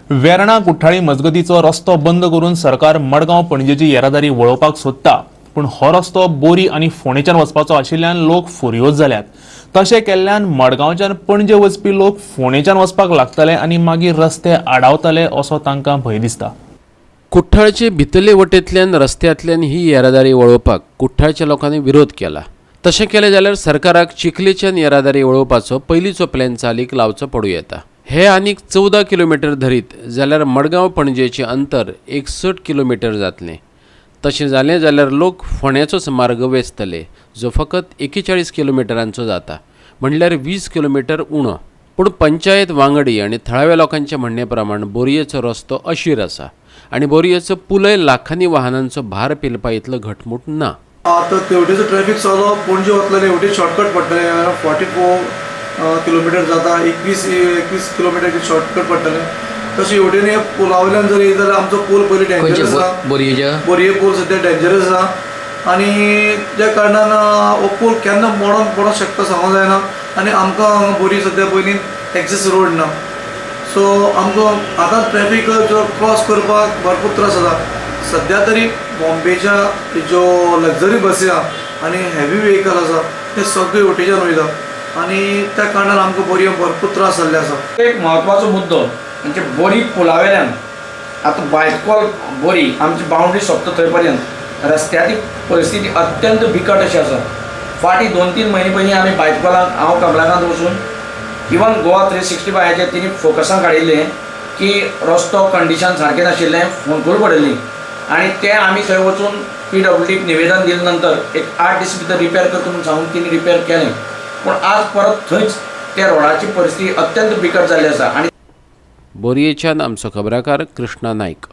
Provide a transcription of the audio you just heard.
वेर्णा कुठ्ठाळी मजगतीचो रस्तो बंद करून सरकार मडगांव पणजेची येरादारी वळोवपाक सोदता, पूण हो रस्तो बोरी आनी फोंडेच्यान वचपाचो आशिल्ल्यान लोक फुरयोज जाल्यात. तशें केल्ल्यान मडगांवच्यान पणजे वचपी लोक फोंडेच्यान वचपाक लागतले आनी मागीर रस्ते आडावतले असो तांकां भंय दिसता. कुठ्ठाळचे भितरले वटेंतल्यान रस्त्यांतल्यान ही येरादारी वळोवपाक कुठ्ठाळच्या लोकांनी विरोध केला. तशें केलें जाल्यार सरकाराक चिखलेच्यान येरादारी वळोवपाचो पयलींचो प्लॅन चालीक लावचो पडूं येता. हे आनीक 14 किलोमिटर धरीत जाल्यार मडगांव पणजेचें अंतर 61 किलोमिटर जातलें. तशें जालें जाल्यार लोक फोंड्याचोच मार्ग वेंचतले, जो फकत 41 किलोमिटरांचो जाता, म्हणल्यार 20 किलोमिटर उणो. पूण पंचायत वांगडी आनी थळाव्या लोकांच्या म्हणणे प्रमाण बोरयेचो रस्तो अशीर आसा आनी बोरयेचो पुलय लाखांनी वाहनांचो भार पेलपा इतलो घटमूट ना. आतां तेवटेचो ट्रॅफिक सगळो पणजे वतले, हेवटेन शॉर्टकट पडटलें. 44 किलोमिटर जाता, 21 किलोमिटर शॉर्टकट पडटलें. तशें हेवटेन हे पुला वयल्यान जर येयत जाल्यार आमचो पूल पयलीं खंयचे? डेंजरस आसा. बोरयेच्या? बोरये पूल सद्या डेंजरस आसा आनी त्या कारणान हो पूल केन्ना मोडोन पडोंक शकता सांगूंक जायना. आनी आमकां हांगा बोरी सद्या पयलीं एक्सेस रोड ना, सो आमकां आतां ट्रॅफीक जो क्रॉस करपाक भरपूर त्रास जाता. सद्या तरी बॉम्बेच्या ज्यो लक्झरी बसी आहा आनी हेवी व्हेकल आसा ते सगळे वटेच्यान वयता आनी त्या कारणान आमकां बोरये भरपूर त्रास जाल्ले आसा. एक म्हत्वाचो मुद्दो म्हणजे बोरी पुलावेल्यान आतां बायतकोल बोरी आमची बाउंड्री सोंपता थंय पर्यंत रस्त्याची परिस्थिती अत्यंत बिकट अशी आसा. फाटीं 2-3 म्हयने पयलीं आमी बायतकोलाक, हांव कमलाकांत वचून, इवन गोवा 365 तिणी फोकसान काडिल्लें की रस्तो कंडिशन सारकें नाशिल्लें, फोंडकूल पडिल्लीं आनी ते आमी थंय वचून पीडब्ल्यूडीक निवेदन दिले नंतर एक 8 दीस भितर रिपेर करता म्हूण सांगून तिणी रिपेर केलें. पूण आज परत थंयच त्या रोडाची परिस्थिती अत्यंत बिकट जाल्ली आसा आनी बोरयेच्यान आमचो खबराकार कृष्णा नायक.